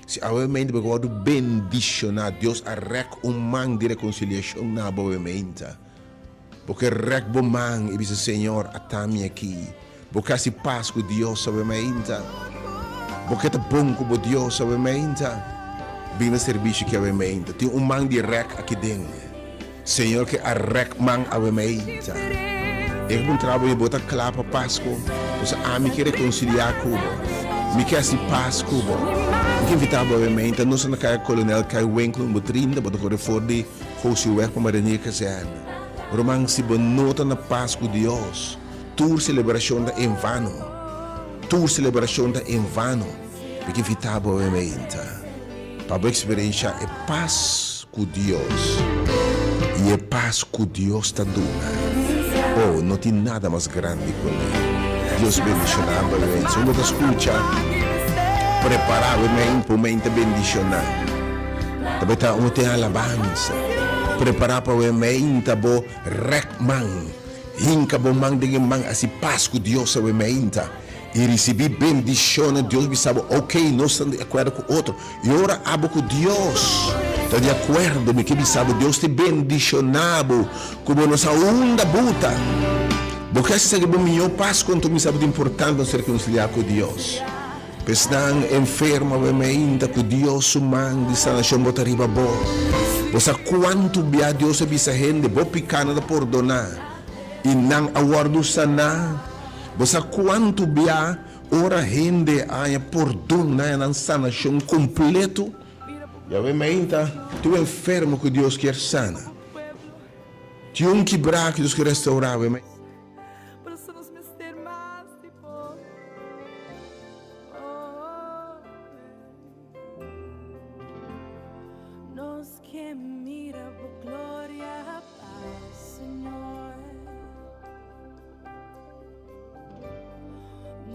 Si awe meinta bo ke wòrdu bendishoná, Dios a rèk un man di rekonsiliashon na bo awe meinta. Bo ke rèk bo man i bisa, Señor, ata mi aki. Bo ke hasi pas ku Dios awe meinta. Bo ke ta bon ku bo Dios awe meinta. Bin na servisio ki awe meinta. Tin un man di rèk aki den. Señor ke a rèk man awe meinta. E ku puntra bo, Bo ta kla pa Pasku? Pasobra ami ke rekonsiliá ku bo. Mi ke hasi pas ku bo. Mi ke invitá bo awe meinta. Nos ta na kaya Kolonel Kai Winkel number trinta. Bo ta kore for di Gosieweg pa Marinier Kazerne. Ruman, si bo no ta na pas ku Dios, tur selebrashon ta en vano. Tur selebrashon ta en vano. Mi ke invitá bo awe meinta. Pa bo eksperenshá e pas ku Dios i e pas ku Dios ta duna. Oh, no tin nada mas grandi ku ne. Dios bendishoná bo awe. Si bo ta skucha, prepará bo mente pa bo mente bendishoná. Ta bai ta un ten alabansa. Prepará pa bo mente bo rèk man. Hinka bo man den e man hasi pas ku Dios awe mente. I risibí bendishonnan. Dios bisa bo, Ok, nos ta di akuerdo ku otro. I ora abo ku Dios ta di akuerdo, mi ke bisa bo, Dios ta bendishoná bo ku bo no sa unda buta. Bo ke hasi esaki bo mihó pas ku anto mi sa bo ta importante nos rekonsiliá ku Dios. Pa esnan enfermo awe mainta ku Dios su man di sanashon bo ta riba bo. Bo sa kuantu bia Dios a bisa hende, Bo pikánan ta pordoná, i nan a wòrdu saná. Bo sa kuantu bia ora hende a haña pordon na haña nan sanashon kompleto? Yahweh mainta tin un enfermo ku Dios kier sana. Tin un kibrá ku Dios kier restourá.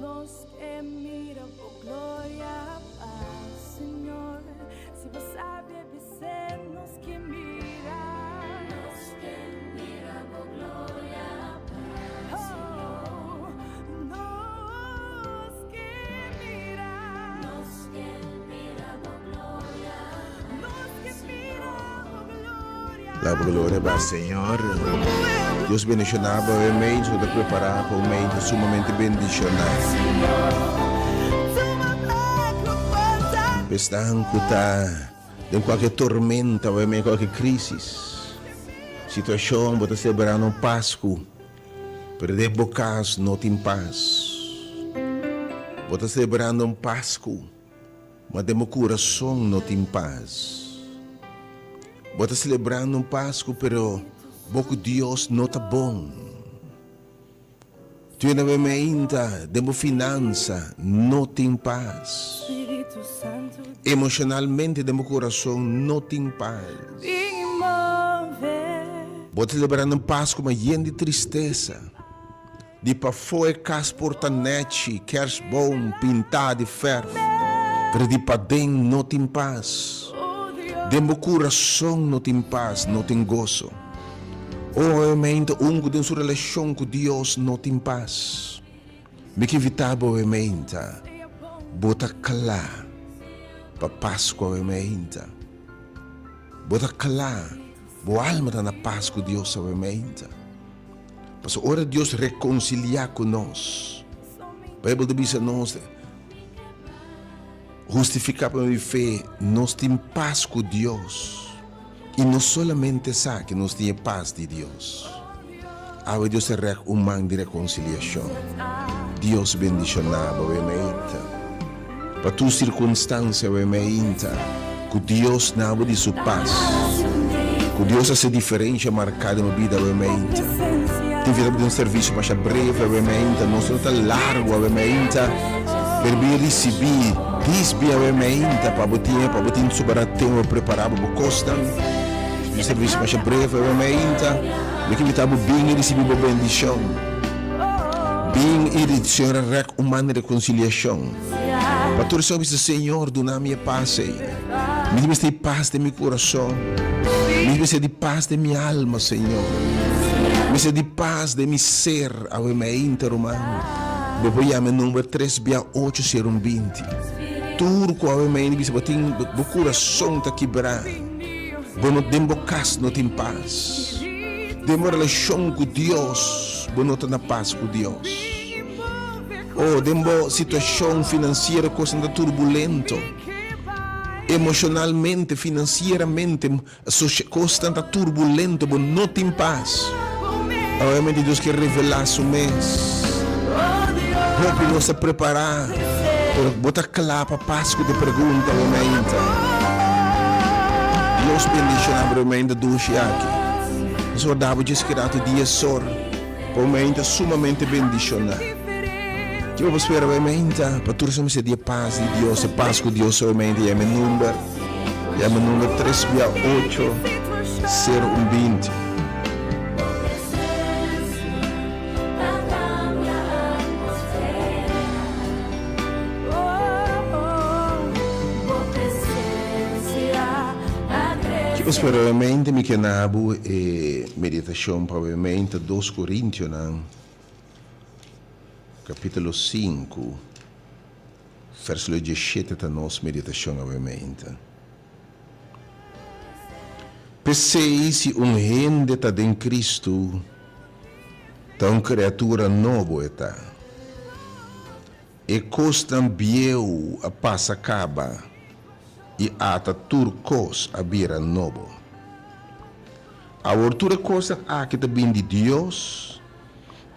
Nos ke mira bo gloria pa Señor Si bo sabi bis'é nos ke mira Nos ke mira bo gloria pa Señor Nos ke mira Nos ke mira bo gloria Nos ke mira bo gloria La bo gloria ba Señor. Dios bendiciona bo e mei su ta prepara pa un mei sumamente bendiciona. Esnan cu ta den cualke tormenta o den cualke crisis, situacion, bo ta celebrando un Pascu, pero den bo cas no tin pas. Bo ta celebrando un Pascu. Ma den bo kurason no tin pas. Bo ta selebrando un Pasku, pero bo ku Dios no ta bon. Tur na meinta den bo finansa no tin pas. Emoshonalmente den bo kurason no tin pas. Bo ta selebrando un Pasku ma yen di tristesa. Di pafó e kas por ta nèchi, kèrsboom pintá di fèrf, pero di paden no tin pas. Den bo kurason no tin pas, no tin goso. O gemeente, un ku den su relashon ku Dios no tin pas. Mi ke invitá bo, gemeente, bo ta kla pa Paskua, gemeente? Bo ta kla, bo alma ta na pas ku Dios, gemeente? Pasobra ora Dios rekonsiliá ku nos, Beibel ta bisa nos, hustifiká pa medio di fe, nos tin pas ku Dios. I no solamente esaki, nos tin e pas di Dios. Awe Dios ta rèk un man di rekonsiliashon. Dios bendishoná bo awe meinta. Pa tur sirkunstansia awe meinta, ku Dios na bo di su pas. Ku Dios hasi diferensha marká den bo bida awe meinta. Tin vida bo den un servisio masha breve awe meinta, nos no ta largu awe meinta, pero bin risibí disbi awe meinta pa bo tin pa bo tin sobra tempu pa prepará bo bo kosnan. Un servisio masha breve awe meinta, mi ke invitá bo bin i risibí bo bendishon. Bin i di Señor a rek un man di rekonsiliashon. Pa tur esnan ku bisa, Señor, duna mi e pas ei. Mi ta mester di pas den mi kurason. Mi ta mester di pas den mi alma, Señor. Mi mester di pas den mi ser. Awe meinta, ruman, bo por yama e number tres bia ocho sero un binti. Tur ku awe mei bisa bo tin bo kurason ta kibrá. Bo no den bo kas no tin pas. Den bo relashon ku Dios bo no ta na pas ku Dios. Oh, den bo situashon finansiero kosnan ta turbulento. Emoshonalmente, finansieramente, socia kosnan ta turbulento, bo no tin pas. Obviamente Dios ke revelá su mes. Hopi nos ta prepará, pero bo ta kla pa Pasku te pregunta bo meinta. Dios bendishoná bo meinta dushi aki. Nos warda bo djes keda te dia sor. Bo meinta sumamente bendishoná. Ke bo por spera bo meinta? Pa tur esnan mester di e pas di Dios, e pas ku Dios ta bo meinta. Yama e number, yama e number tres bia ocho, sero un binti. Ke bo spera bo meinta? Mi ke na bo e meditashon pa bo meinta dos Korintionan. Capítulo 5, versículo 17 ta nos meditacion awe mainta. P'esei si un hende ta den Cristo, ta un criatura nobo e ta. E cosnan bieu a pasa caba i ata tur cos a bira nobo. Awor tur e cosnan aki ta bin di Dios,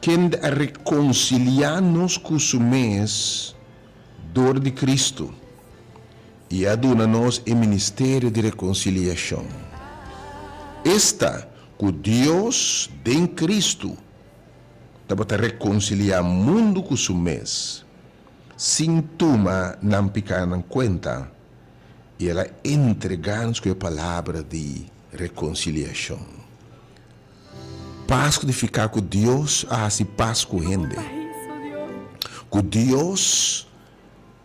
Kende a rekonsiliá nos ku su mes dor di Kristu i a duna nos e ministerio di rekonsiliashon, esta ku Dios den Kristu tabata rekonsiliá mundu ku su mes, sin tuma nan pikánan kuenta, i el a entregá nos ku e palabra di rekonsiliashon. Pasku nifiká ku Dios a hasi pas ku hende, ku Dios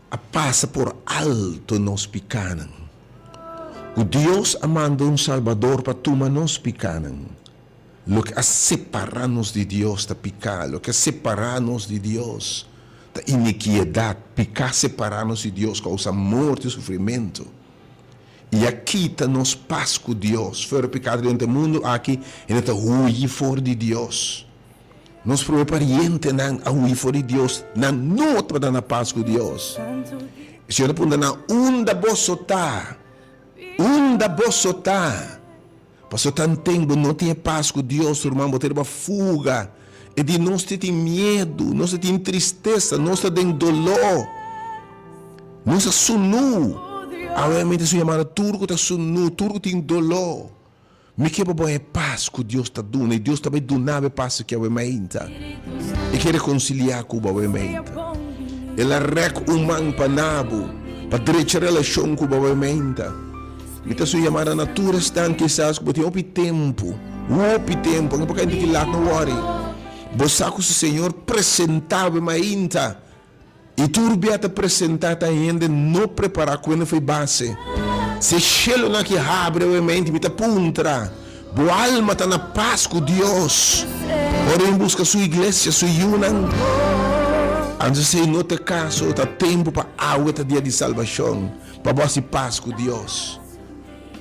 a pasa por alto nos pikánan, ku Dios a manda un Salbador pa tuma nos pikánan. Loke a separá nos di Dios ta piká, loke a separá nos di Dios ta inikiedat. Piká separá nos di Dios, kousa morto i sufrimentu. I a kita nos pas ku Dios. Fuera pekado den e mundu aki, hende ta huyi for di Dios. Nos prome parientenan a huyi for di Dios, nan no tabata na pas ku Dios. E Señor ta puntra nan, Unda boso ta? Unda boso ta? Pasobra tanten bo no tin e pas ku Dios, ruman, bo ta riba fuga. E di nos ta tin miedu, nos ta tin tristesa, nos ta den doló. Nos ta sunú. Awe mi ta su yamada tur ku ta sunú, tur ku tin doló. Mi ke pa bo haña e pas ku Dios ta duna, i Dios ta bai duna bo e pas aki awe mainta. E ke rekonsiliá ku bo awe mainta. El a rèk un man pa na bo, pa drecha relashon ku bo awe mainta. Mi ta su yamada na tur esnan kisas ku bo tin hopi tempu, hopi tempu, anke por kende ki lat no wòri. Bo sa ku si Señor presentá bo e mainta, i tur bia ta presentá ta hende no prepará ku hende fo'i base. Si e shelunan aki habri awe mainta, mi ta puntra, bo alma ta na pas ku Dios ora e buska su iglesia, su yunan? Anto esei no ta e kaso, ta tempu pa awe ta dia di salbashon. Pa bo hasi pas ku Dios.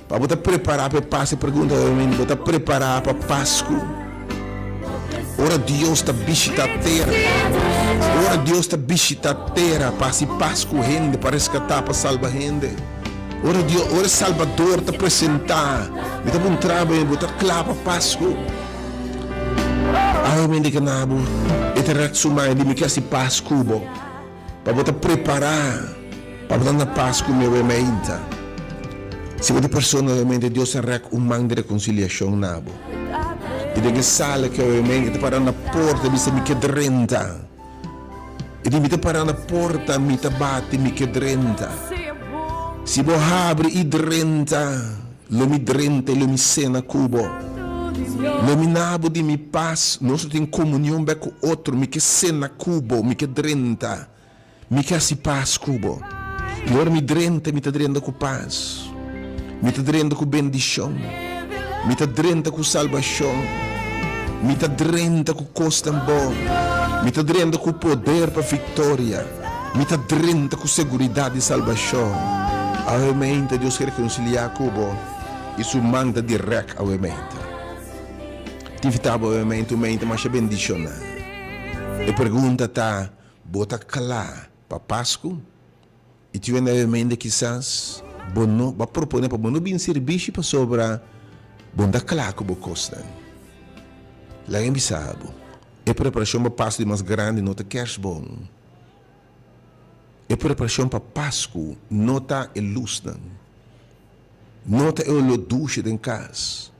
Pa bo ta prepará pa e pas. E pregunta obviamente, bo ta prepará pa Pasku? Ora Dios ta bishitá tera, ora Dios ta bishitá tera pa hasi pas ku hende, pa reskatá, pa salba hende. Ora Dios, ora e Salbador ta presentá, mi ta puntra bo, bo ta kla pa Pasku? Awe mi di kena bo, e ta rèk su man e di mi ke hasi pas ku bo. Pa bo ta prepará pa bo ta na pas ku mi awe mainta. Si bo ta persona realmente Dios a rèk un man di rekonsiliashon na bo. I den e sala ku awe mainta e ta pará na porta e bisa mi ke drenta. E di mi ta pará na porta mi ta bati mi ke drenta. Si bo habri i drenta lo mi drenta i lo mi sena ku bo. Lo mi na bo di mi pas, nos lo tin komunion bek ku otro, mi ke sena ku bo, mi ke drenta, mi ke hasi pas ku bo. I ora mi drenta, mi ta drenta ku pas, mi ta drenta ku bendishon, mi ta drenta ku salbashon, mi ta drenta ku kosnan bon, mi ta drenta ku poder pa viktoria. Mi ta drenta ku seguridat di salbashon. Awe meinta Dios ke rekonsiliá ku bo i su man ta dirèk awe meinta. Ti invitá bo awe meinta un meinta masha bendishoná. E pregunta ta, Bo ta kla pa Pasku? I tin wende awe meinta kisas bo no bo a proponé pa bo no bin sirbishi pasobra bo no ta kla ku bo kosnan. Laga mi bisa bo, e preparashon pa Pasku di mas grandi no ta kersboom. E preparashon pa Pasku no ta e lusnan, no ta e oló dushi den kas,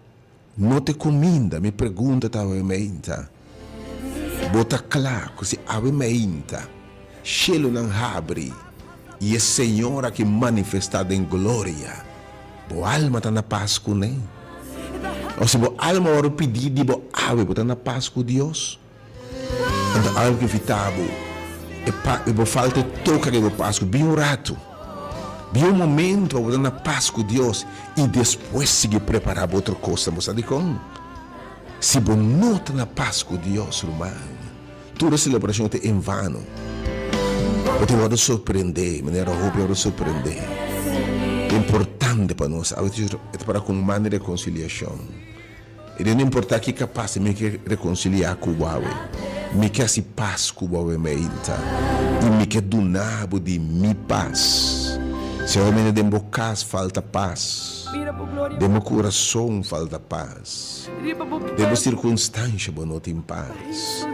no ta e kuminda. Mi pregunta ta awe meinta, Bo ta kla ku si awe meinta shelunan habri i e Señor aki manifestá den gloria, bo alma ta na pas kuné? Òf si bo alma wòrdu pidí di bo awe, bo ta na pas ku Dios? Anto algu ke fita bo, e pa e bo falta e toka ke bo pas ku bin un ratu, bin un momento pa bo ta na pas ku Dios i despues sigui prepara bo otro kosnan. Bo sa dikon? Si bo no ta na pas ku Dios, ruman, tur e selebrashon ta en vano. Bo ta wòrdu sorprendé, manera hopi a wòrdu sorprendé. Ta importante pa nos awe e ta para ku un man di rekonsiliashon. E no importa ki kapas mi ke rekonsiliá ku bo awe, mi ke hasi pas ku bo awe meinta, i mi ke duna bo di mi pas. Si awe meinta den bo kas falta pas, den bo kurason falta pas, den bo sirkunstansha bo no tin pas,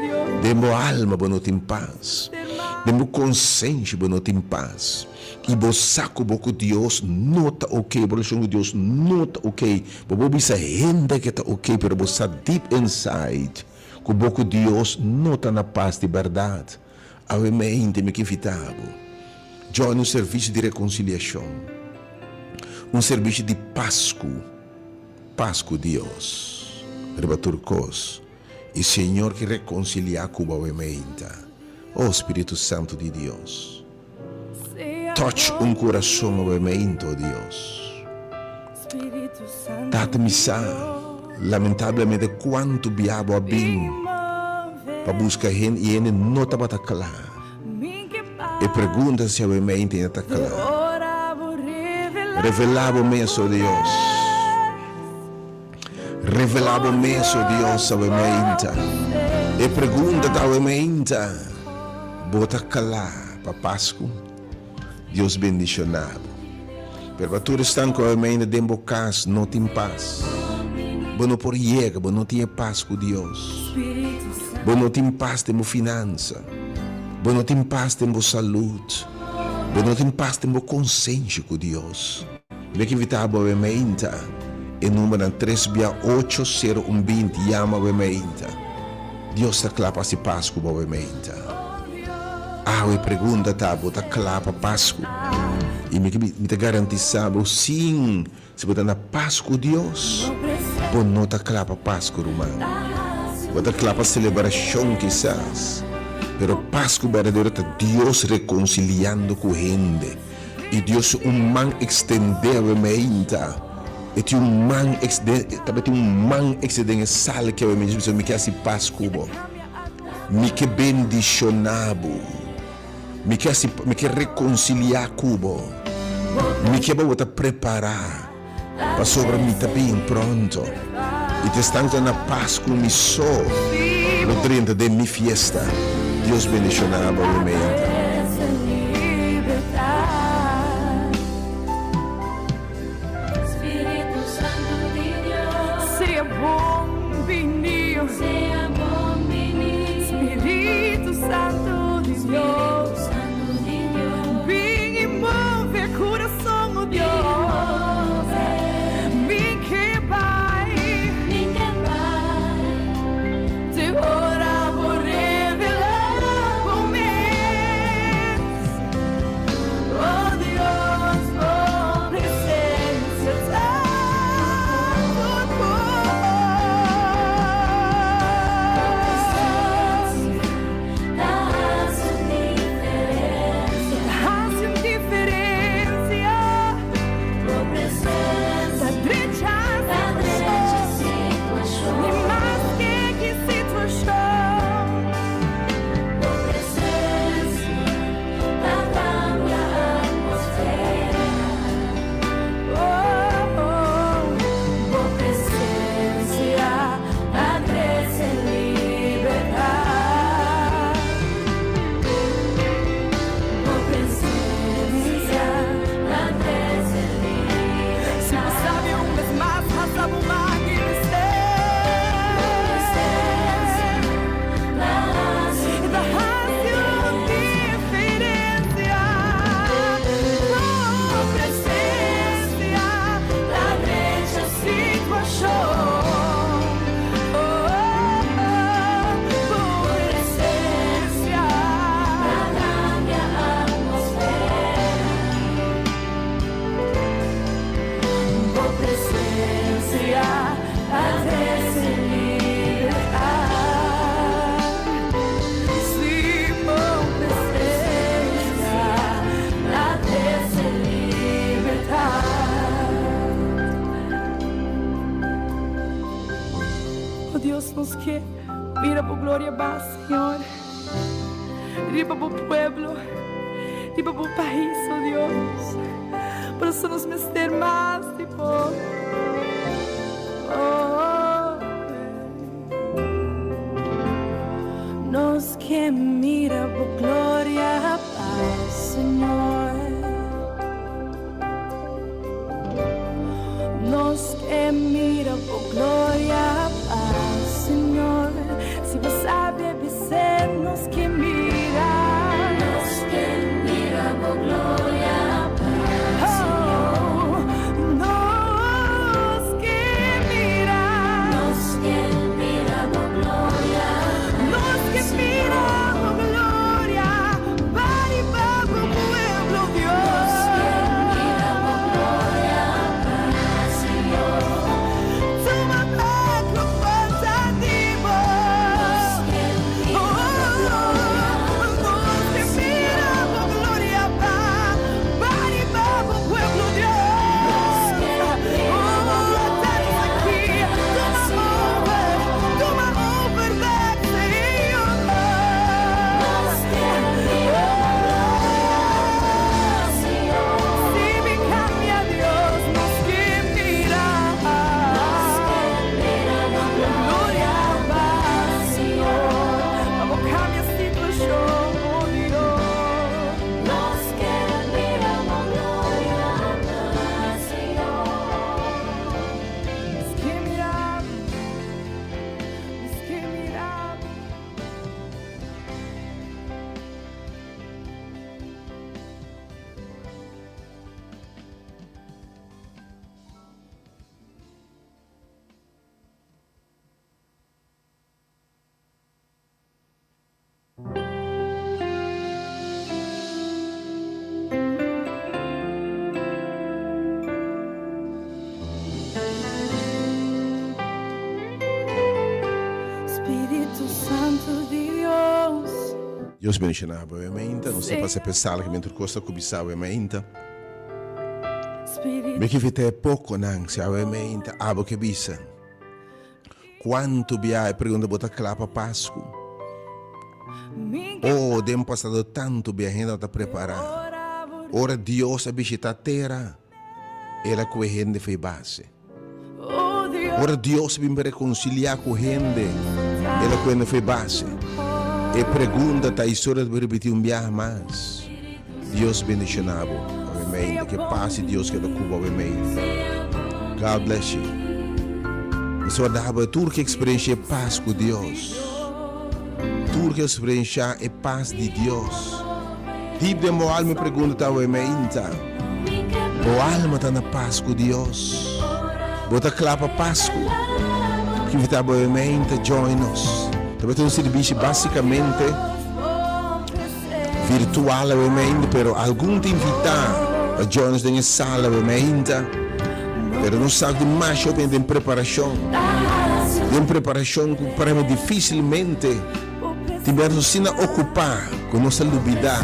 den bo alma bo no tin pas, den bo konsenshi bo no tin pas, i bo sa ku bo ku Dios no ta oke, bo relashon ku Dios no ta oke, Bo por bisa hende ke ta ok pero bo sa deep inside ku bo ku Dios no ta na pas di bèrdat. Awe mente mi ke invitá bo join un servisio di rekonsiliashon, un servisio di pas ku pas ku Dios riba tur kos i Señor ke rekonsiliá ku bo awe meinta. Oh Spiritu Santu di Dios. Touch un kurason awe-meinto, oh Dios. Tata mi sa lamentablemente kuantu bia bo a bin pa buska hende i hende no tabata kla. E pregunta si awe-meinto ainda ta kla. Revelá bo mes, oh Dios. Revelá bo mes, oh Dios, awe-meinta. E pregunta ta awe-meinta, Bo ta kla pa Pasku? Dios bendishoná bo. Pero pa tur esnan ku awe-meinta den bo kas no tin pas, bo no por yega, bo no tin e pas ku Dios. Bo no tin pas den bo finansa. Bo no tin pas den bo salud. Bo no tin pas den bo konsenshi ku Dios. Mi a invitá bo awe mainta. E numbernan tres bia ocho sero un binti. Yama awe mainta. Dios ta kla pa hasi pas ku bo awe mainta. Awe pregunta ta, bo ta kla pa Pasku? I mi mi ta garantisá bo sin si bo ta na pas ku Dios, bo no ta kla pa Pasku, ruman. Bo ta kla pa selebrashon kisas, pero Pasku berdadero ta Dios rekonsiliando ku hende. I Dios su un man ekstendé awe meinta. E tin un man ekstendé, tabatin un man ekstendé den e sal aki awe meinta. Mi ke hasi pas ku bo. Mi ke bendishoná bo. Mi ke hasi, mi ke rekonsiliá ku bo. Mi ke pa bo ta prepará, pasobra mi ta bin pronto. I ta esnan ku ta na pas ku mi so lo drenta den mi fiesta. Dios bendishoná bo awe meinta. Dios nos ke mira bo gloria ba Señor riba bo pueblo riba bo pais oh Dios por eso nos mester mas di bo oh Nos ke mira bo gloria ba Señor. Nos ke mira bo gloria pa Señor. Si bo sabi bis'é nos ke mira. Nos ke mira bo gloria pa Señor. Nos ke mira. Nos ke mira bo gloria. Nos ke mira bo gloria. Riba bo pueblo, Dios. Tuma bek lo falta di bo. Nos ke mira bo gloria pa riba bo pueblo, Dios. Ata nos aki. Tuma over, tuma over bek, Señor. Si mi cambia Dios nos ke mira Bo gloria ba Señor Pa bo cambia situacion oh Dios Nos ke mira bo gloria ba Señor Nos ke mira Nos ke mira. Spiritu Santu Dios. Dios bendiciona bo e mainta. Nos ta pasa pensar que mientras cos ta cuminsa e mainta. Mi ke invita e poconan si awe mainta abo ke bisa. Cuanto bia e pregunta bo ta cla pa Pascu? Oh, den pasado tanto bia hende no ta prepara. Ora Dios a bishita tera, El a cohe hende fei base. Ora Dios a bin pa reconcilia cu hende, El a cohe hende fei base. E pregunta ta, historia ta ripiti un biaha mas. Dios bendiciona bo awe meinte. Ke paz di Dios keda ku bo awe meinte. God bless you. Nos ta warda bo tur ke experiencia e paz ku Dios. Tur ke experiencia e paz di Dios. Deep den bo alma e pregunta ta awe meinte. Bo alma ta na paz ku Dios? Bo ta kla pa Pasku? Ki invita bo awe meinte join nos. Ta bai ta un sirbishi basicamente. Virtual awe mainta pero algun ta invita pa join nos den e sala awe mainta pero nos sa ku tin masha hopi den preparashon den preparashon ku para mi dificilmente tin bes nos asina ocupa ku nos ta lubida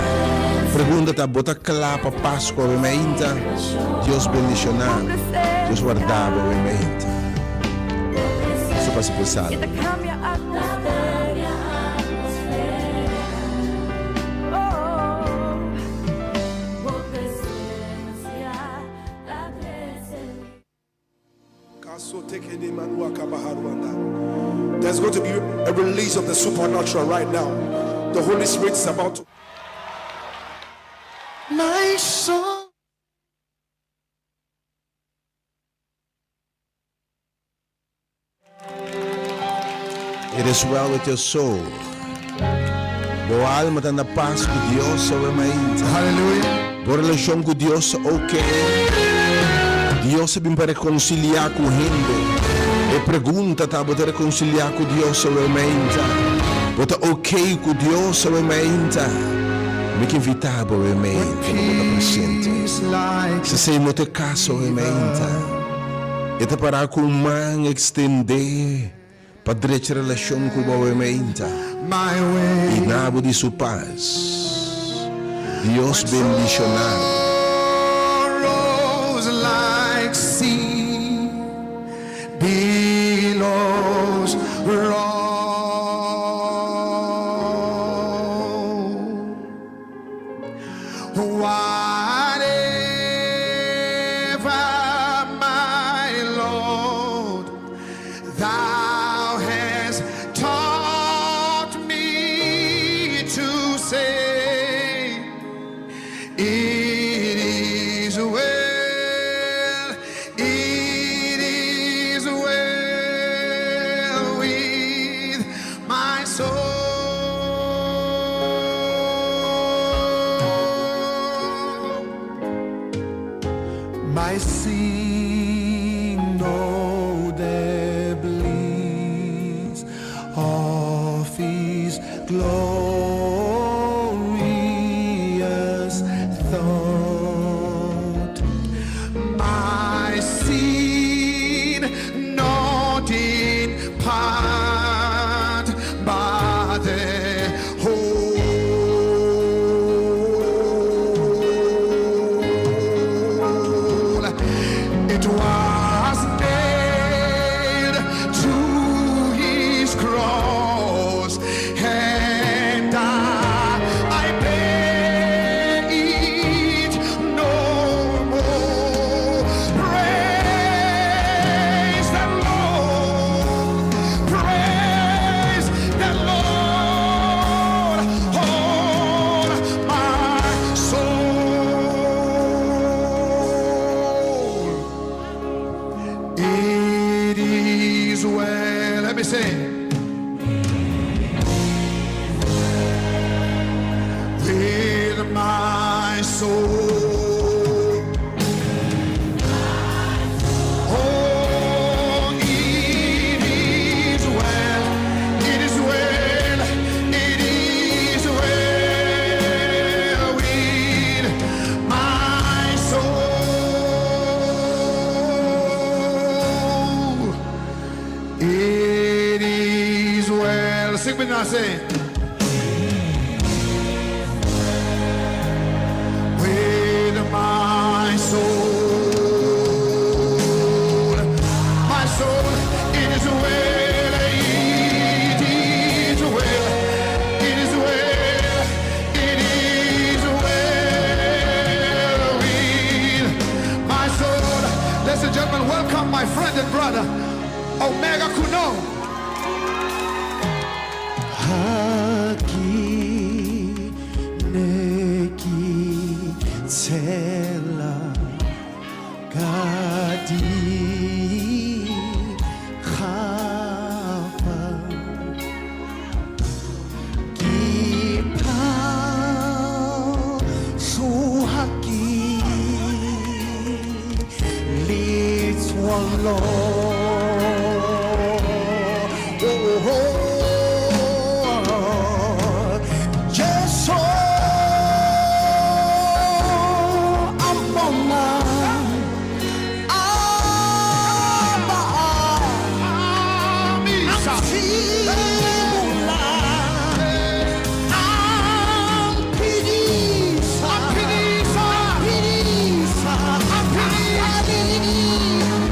pregunta ta bo ta kla pa Pascua awe mainta Dios bendiciona Dios warda bo awe mainta nos ta pasa por e sala. There's going to be a release of the supernatural right now. The Holy Spirit is about to. My soul. It is well with your soul. Bo alma ta na pas ku Dios awe mainta. Hallelujah. Bo relashon ku Dios ta ok. Dios a bin pa rekonsiliá ku hende. E pregunta ta, bo ta rekonsiliá ku Dios awe mainta? Bo ta ok ku Dios awe mainta? Mi ke invitá bo awe mainta pa bo ta presente. Si esei no ta e kaso awe mainta. E ta pará ku un man ekstendé pa drecha relashon ku bo awe meinta i na bo di su pas. Dios bendishoná bo. My sin know the bliss of His glorious thought. My sin not in part, but the whole. It was nailed to his cross, and I bear it no more. Praise the Lord. Praise the Lord. Oh, my soul. It is well. Let me say. With my soul. Oh, it is well. It is well. It is well with my soul. It is well. Sing with me now, say. With my soul, my soul, it is well, it is well, it is well, it is well with my soul. Ladies and gentlemen, welcome my friend and brother, Omega Kuno. Ha ke ne ke tshela ka dikgapa ke phahloha ke letswalo. Oh, Jesu a mpona a ba Misa. Phimola, a mphedisa, Mphedisa. mphedisa, Mphedisa.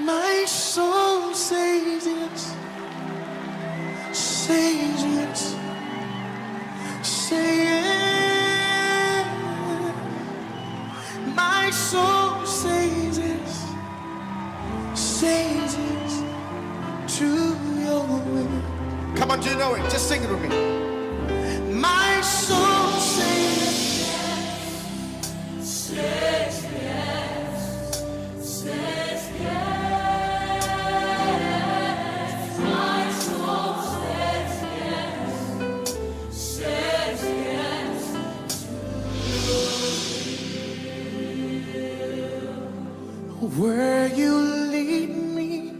My soul says yes, says yes, say yes. My soul says yes, says yes to your will. Come on, do you know it? Just sing it with me. My soul says Says yes, says yes. My soul says yes, says yes. Where you lead me,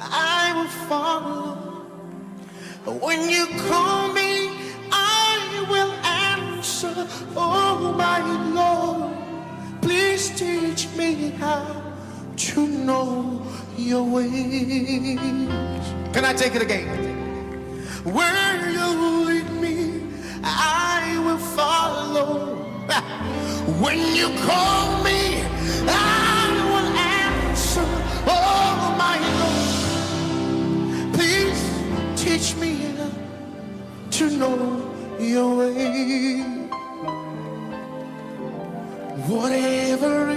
I will follow. When you call me, I will answer. Oh, my Lord, please teach me how to know your ways. Can I take it again? Where you lead me, I will follow. When you call me, I will answer. Oh, my Lord, please teach me to know your way. Whatever.